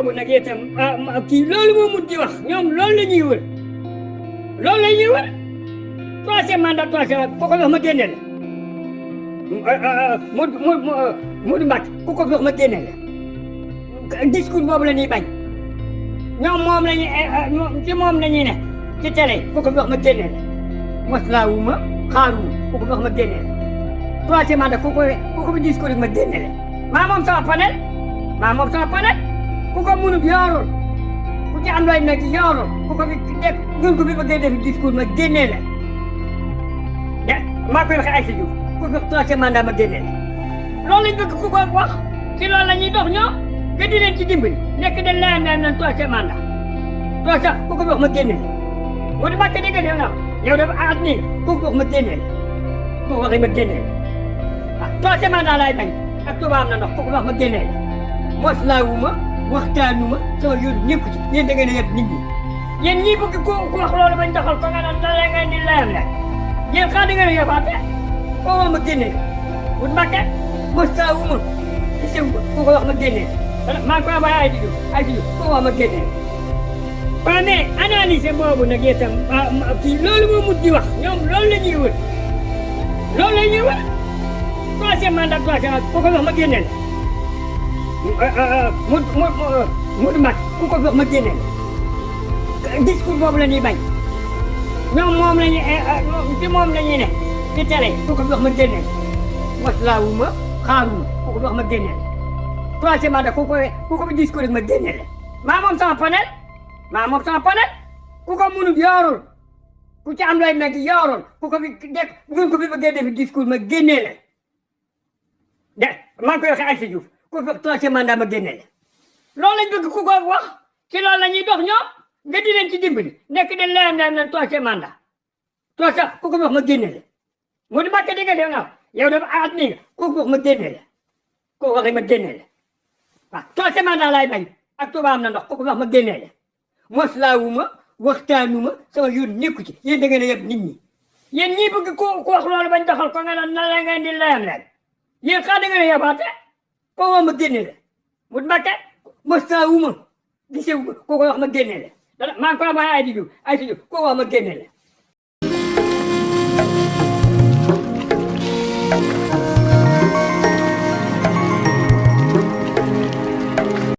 boobu nag itam kii loolu moo mujj di wax ñoom loolu la ñuy wër loolu la ñuy wër troisième mandat ku ko wax ma génne la Modou Mbacke ku ko wax ma génne la discours boobu la ñuy bañ ñoom moom la ñuy ci moom la ñuy ne ci télé ku ko wax ma génne la moslaawuma xaaruma ku ko wax ma génne la troisième mandat ku ko discours ma génne la maa moom sama panel ku ko munut yoorul ku ci am looy nekk yoorul ku ko fi def ngeen ko fi bëggee def discours ma génnee la de maa koy waxee ay si Diouf ku fi troisième mandat ma génnee la loolu lañ bëgg ku ko wax ci loolu la ñuy dox ñoom nga di leen ci dimbali nekk de layam nan troisième mandat ku ko wax ma génnee la moo di Mbàkke dégg nga yow dafa aat nii ku ko wax ma génnee la ku ko waxee ma génnee la troisième mandat laay bañ ak Touba am na ndox ku ko wax ma génnee la moslaawuma waxtaanuma sama yoon ñëkku ci yéen da ngeen a yeb nit ñi yéen ñii bëgg ku wax loolu bañ doxal ko nga naan lan la ngay di layam la yéen xaa da ngeen a yebaate koo wax ma génne wut Mbàkke moslaawuma ci sew ku ko wax ma génne maa ngi koy am ay didu koo wax ma génne waaw mais analyse boobu nag itam kii loolu moo mujj di wax ñoom loolu la ñuy wër loolu la ñuy wër troisième mandat ku ko wax ma génne la Modou Mbacke ku ko wax ma génne la discours boobu la ñuy bañ ñoom moom la ñuy ci moom la ñuy ne ci télé ku ko wax ma génne la moslaawuma xaaruma ku ko wax ma génne la troisième mandat ku ko discours ma génne la maa moom sama panel ku ko munut yoorul ku ci am looy nekk yoorul ku ko fi def ngeen ko fi bëggee def discours ma génne la de maa ngi koy waxee ay si Diouf ku fi troisième mandat ma génne la loolu lañ bëgg ku ko wax ci loolu la ñuy dox ñoom nga di leen ci dimbali nekk de layam nan troisième mandat ku ko wax ma génne la moo di Mbàkke dégg nga yow dafa aat nii nga ku ko wax ma génne la ku waxee ma génne la waaw troisième mandat laay bañ ak Touba am na ndox ku ko wax ma génne la moslaawuma waxtaanuma sama yoon nekku ci yéen da ngeen a yeb nit ñi yéen ñii bëgg ku wax loolu bañ doxal ko nga naan nan la ngay di layam la yéen xaa da ngeen a yebaate koo wax ma génne la Modou Mbacke moslaawuma gisew ko ko wax ma génne la maa ngi koy am ay didu koo wax ma génne la